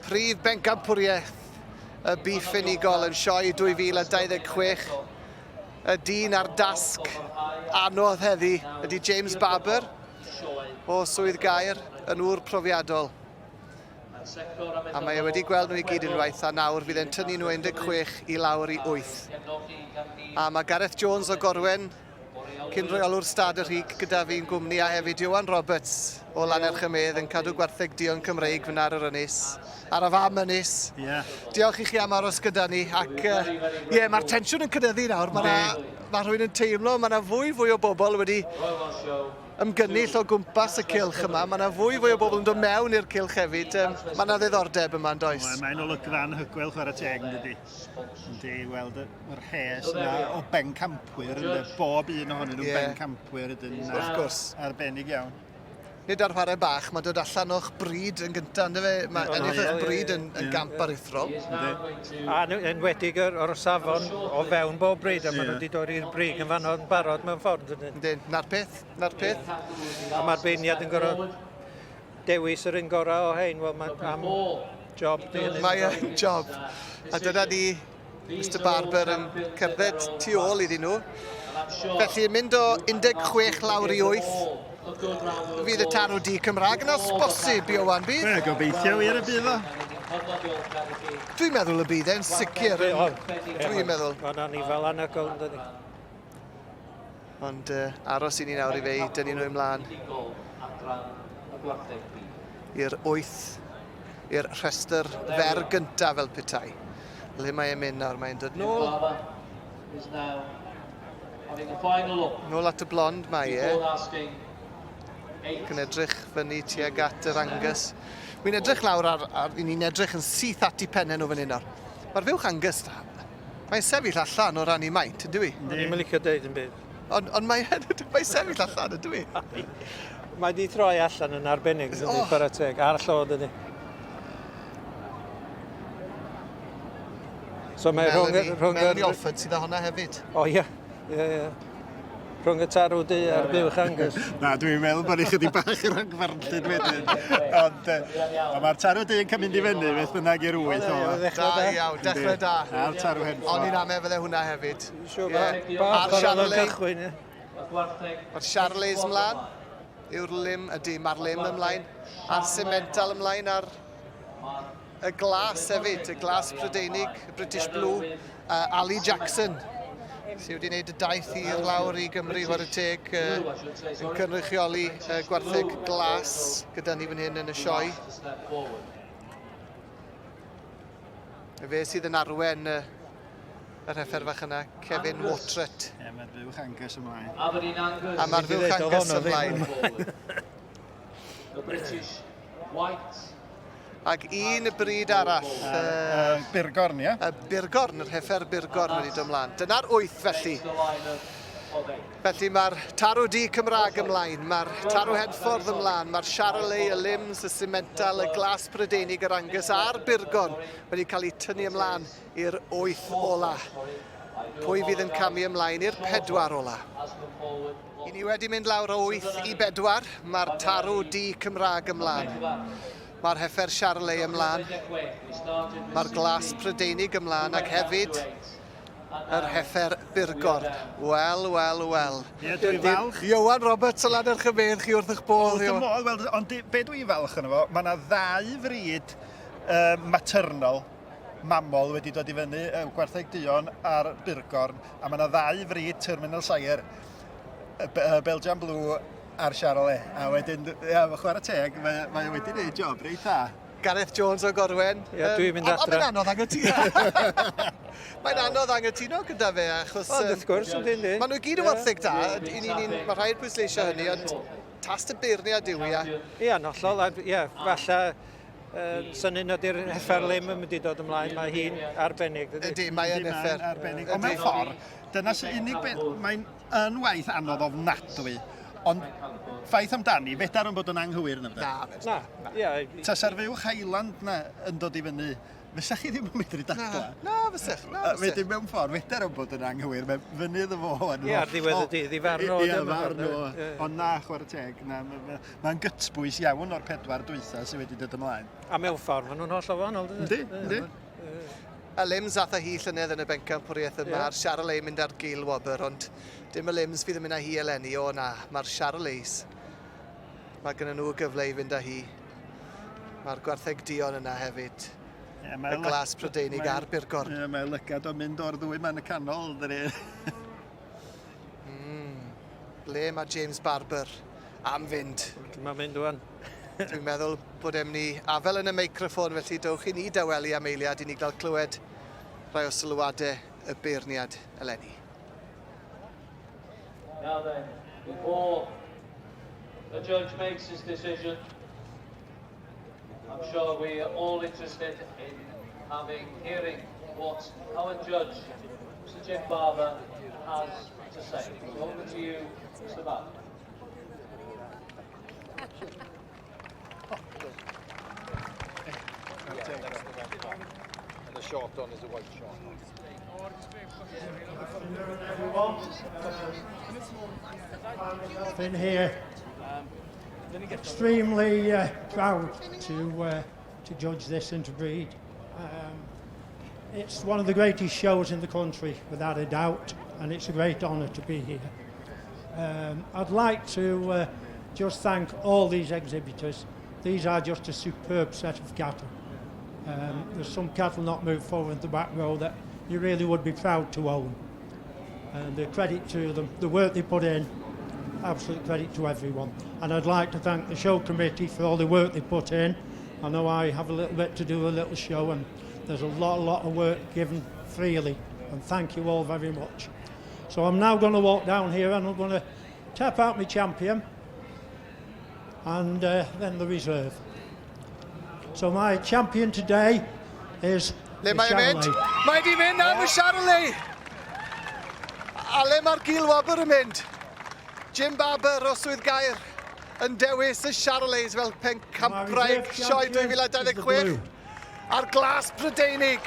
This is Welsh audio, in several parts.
Prif bencampwriaeth y bîff unigol yn sioe 2026. Y dyn ar dasg anodd heddi ydy James Barber o Swydd Gaer yn ŵr profiadol. A mae e wedi gweld nhw i gyd unwaith a nawr fydd e'n tynnu nhw 16 i lawr i 8. A mae Gareth Jones o Gorwen Cyn rheolwr Stad y Rhig gyda fi'n gwmni a hefyd Ieuan Roberts o Lannerch y Medd yn cadw gwartheg duon Cymreig fyna ar yr ynys, ar y fam ynys. Yeah. Diolch i chi am aros gyda ni ac ie, uh, yeah, mae'r tensiwn yn cynyddu nawr. Mae ma rhywun yn teimlo, mae yna fwy fwy o bobl wedi ymgynnull o gwmpas y cylch yma. Mae yna fwy fwy o bobl yn dod mewn i'r cylch hefyd. Um, mae yna ddiddordeb yma, yn does? Mae'n olygfa anhygoel chwarae teg, yn dydy? Yndi, weld yr rhes yna o bencampwyr, ynde, bob un ohonyn nhw'n yeah. bencampwyr ydyn. Wrth gwrs. Arbennig iawn. Nid ar chwarae bach, mae dod allan o'ch bryd yn gyntaf, ynddo fe? Mae ennill eich bryd yn, yn gamp aruthrol. A enwedig yr, o'r safon o fewn bob bryd, a maen nhw wedi dod i'r brig yn fanno yn barod mewn ffordd. Yndyn, na'r peth, na'r peth. A mae'r beirniad yn gorfod dewis yr un gorau o hein, wel mae am job di hynny. Mae yn job. A dyna ni, Mr Barber yn cerdded tu ôl iddyn nhw. Felly yn mynd o 16 lawr i 8, fydd y tarw di Cymraeg yn os bosib, Iowan, bydd? Wel, gobeithio wir y bydd o. Dwi'n meddwl y bydd e'n sicr. Dwi'n meddwl. Mae'n anifal anhygoel, yn dydi? Ond uh, aros i ni nawr i fe i dynnu nhw ymlaen i'r 8, i'r rhestr fer gyntaf fel petai. Le mae e'n mynd nawr? Mae'n dod nôl. Nôl at y blond mae e. Ac yn edrych fyny tuag at yr Angus. Wy'n edrych lawr ar, ar i ni'n edrych yn syth at i pennau nhw fan hyn nawr. Mae'r fuwch Angus, mae'n sefyll allan o ran ei maint, yndyw i? O'n i'm yn licio deud yn byd. Ond on mae'n mae sefyll allan, yndyw i? Mae di troi allan yn arbennig, yn oh. chwarae teg, ar llo, dydy. So mae rhwng... Rhwng Melanie Alford sydd â hwnna hefyd. O ie, ie, ie. Rhwng y tarw du a'r buwch Angus. Na, dwi'n meddwl bod ni chydig bach yn rhagfarnllyd wedyn. Ond uh, mae'r tarw du yn cymryd i fyny, beth bynnag i'r wyth ola. Da iawn, dechrau da. A'r tarw henffordd. O'n i'n ame fydde hwnna hefyd. Siwr, yeah. A'r Charolais. Cychwyn, ie. Mae'r Charolais ymlaen. Yw'r lim, ydy, mae'r lim ymlaen. A'r Simmental ymlaen a'r y glas hefyd, y glas Prydeinig, y British Blue, uh, Ali Jackson, sydd wedi gwneud y daith i lawr i Gymru, chwarae teg, uh, yn cynrychioli uh, gwartheg glas gyda ni fan hyn yn y sioe. Fe sydd yn arwen uh, yr heffer fach yna, Kevin Watret. Ie, mae'r fuwch Angus ymlaen. A mae'r fuwch Angus ymlaen. The British White. Ac un bryd arall. Uh, Burgorn, ie? Y Burgorn, yr heffer Burgorn wedi dod ymlaen. Dyna'r wyth felly. Felly mae'r tarw du Cymraeg ymlaen, mae'r tarw Henffordd ymlaen, mae'r Charolais, y Lims, y Simmental, y Glas Prydeinig, yr Angus a'r Burgorn wedi cael eu tynnu ymlaen i'r wyth ola. Pwy fydd yn camu ymlaen i'r pedwar ola? I ni wedi mynd lawr o 8 i 4, mae'r tarw du Cymraeg ymlaen. Mae'r heffer Charolais ymlaen. Mae'r glas Prydeinig ymlaen ac hefyd yr heffer Burgorn. Wel, wel, wel. Ie, dwi'n falch. Ieuan Roberts o Lannerch y Medd, chi wrth eich bodd. Wrth y modd, wel, ond be dwi'n falch yno fo, mae yna ddau fryd uh, maternol mamol wedi dod i fyny, y gwartheg duon a'r burgorn, a mae yna ddau fryd terminal sire, y Belgian Blue a'r Charolais. A wedyn, ia, chwarae teg, mae, mae wedi gwneud job reit dda. Gareth Jones o Gorwen. Ie, dwi'n mynd adra. Mae'n anodd anghytuno. Mae'n anodd anghytuno gyda fe, achos... Ond wrth gwrs, ynddi, ynddi. Maen nhw gyd yn wartheg da, i ni, ni, mae rhaid pwysleisio hynny, ond tast y beirniad yw i. Ie, yn hollol, ie, falle Uh, synnu nad yw'r heffer lim yn mynd i dod ymlaen, mae hi'n arbennig. Dydy, Ydy, mae yn heffer. Arbennig. Ond mewn ffordd, dyna sy'n unig beth, mae'n yn waith anodd ofnadwy. Ond ffaith amdani, fedar o'n bod yn anghywir yna. Na, Na, ie. Tasa'r fuwch Highland na yn dod i fyny, fysa chi ddim yn medru dadla. Na, fysech, na fysech. Wedyn mewn ffordd, fedar o'n bod yn anghywir, mae fyny iddo fo yn Ie, ar ddiwedd y dydd, i farn o. Ie, farn o. Ond na, chwarae teg, na, mae'n gytbwys iawn o'r pedwar dwytha sydd wedi dod ymlaen. A mewn ffordd, maen nhw'n hollol wahanol, dydyn? Yndi, yndi. Y Lims ath â hi llynedd yn y bencampwriaeth yma, a'r Charolais mynd ar gil wobr, ond dim y Lims fydd yn mynd â hi eleni, o na, mae'r Charolais. Mae gyda nhw y gyfle i fynd â hi. Mae'r gwartheg duon yna hefyd. Yeah, y glas Prydeinig a'r Burgorn. Ie, mae lygad o'n mynd o'r ddwy man y canol, dydy. Ble mae James Barber am fynd? Mae'n mynd wan. Dwi'n meddwl bod e'n mynd i afel yn y meicroffon, felly dowch i ni dawelu am eiliad i ni gael clywed rhai o sylwadau y beirniad eleni. Now then, before the judge makes his decision, I'm sure we are all interested in having hearing what our judge, Mr. Jim Barber, has to say. So over to you, Mr. Barber. And the short on is a white short. Been here extremely proud to judge this interbreed. It's one of the greatest shows in the country, without a doubt, and it's a great honour to be here. I'd like to just thank all these exhibitors. These are just a superb set of cattle. There's some cattle not moved forward in the back row that you really would be proud to own. And the credit to them, the work they put in, absolute credit to everyone. And I'd like to thank the show committee for all the work they put in. I know I have a little bit to do a little show, and there's a lot of work given freely. And thank you all very much. So I'm now going to walk down here and I'm going to tap out my champion and then the reserve. So my champion today is Le the mae'n mynd? Charolais. Mae di mynd am y Charolais! A le mae'r gil wobr yn mynd? Jim Barber o Swydd Gaer yn dewis y Charolais fel pencampwraig sioe 2026. A'r glas Prydeinig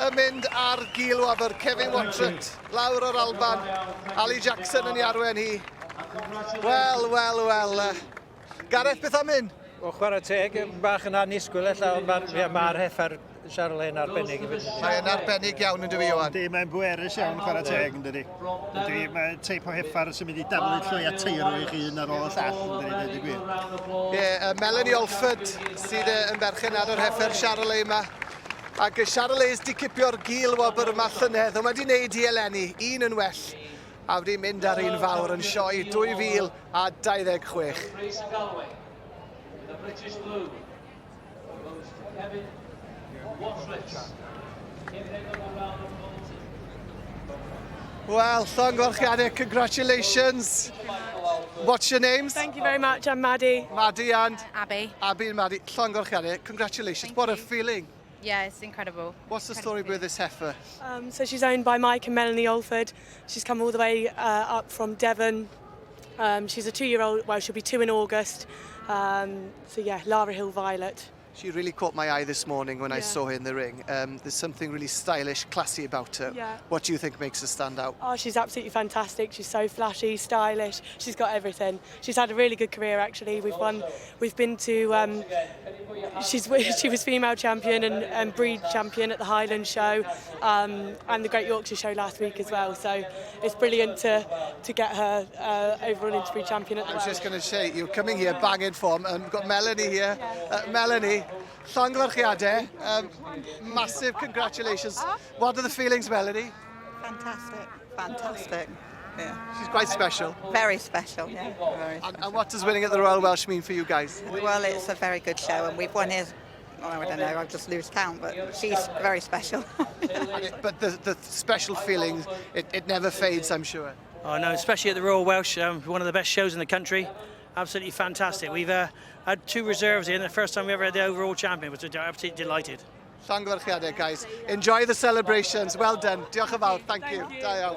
yn mynd ar gil wobr. Kevin Watret lawr o'r Alban. Ali Jackson yn ei arwen hi. Wel, wel, wel. Gareth, beth am hyn? O, chwarae teg, bach yn annisgwyl ella, ond mae'r ma heffer Charolais yn arbennig. Mae'n arbennig iawn yn dywi, Iwan. Yndi, mae'n bwerus iawn chwarae teg, yn dydi. Yndi, mae teip o heffar sy'n mynd i daflu llwy a teirw i chi un ar ôl y llall, yn dydi, dweud y gwir. Ie, yeah, Melanie Olford sydd yn berchen ar yr heffer Charolais yma. Ac y Charolais di cipio'r gil wobr yma llynedd, ond mae di wneud hi eleni, un yn well, a wedi mynd ar un fawr yn sioe 2026. Teresa Galloway, the British Blue, goes to Kevin Watret. Give him a round of applause. Wel, llongyfarchiadau, congratulations. What's your names? Thank you very much. I'm Maddie. Maddie and? Abby. Abby and Maddie. Llongyfarchiadau, congratulations. Thank What a you. feeling. Yeah, it's incredible. What's the story with this heifer? So she's owned by Mike and Melanie Olford. She's come all the way up from Devon. She's a 2-year-old, well, she'll be 2 in August. So yeah, Lara Hill Violet. She really caught my eye this morning when I saw her in the ring. There's something really stylish, classy about her. What do you think makes her stand out? Oh, she's absolutely fantastic. She's so flashy, stylish. She's got everything. She's had a really good career, actually. We've won, we've been to, she's, she was female champion and breed champion at the Highland Show and the Great Yorkshire Show last week as well. So it's brilliant to get her overall interbreed champion at the I was just Welsh. going to say, you're coming here banging form, and we've got Melanie here. Melanie, llongyfarchiadau, massive congratulations. What are the feelings, Melanie? Fantastic, fantastic. Yeah. She's quite special. Very special, yeah. Very And what does winning at the Royal Welsh mean for you guys? Well, it's a very good show, and we've won his, well, I don't know, I've just lose count, but she's very special. But the special feeling, it never fades, I'm sure. Oh no, especially at the Royal Welsh, one of the best shows in the country. Absolutely fantastic. We've had 2 reserves here, and the first time we ever had the overall champion, which we're absolutely delighted. Llongyfarchiadau, guys. Enjoy the celebrations. Well done. Diolch yn fawr. Thank you. Thank you. Da iawn.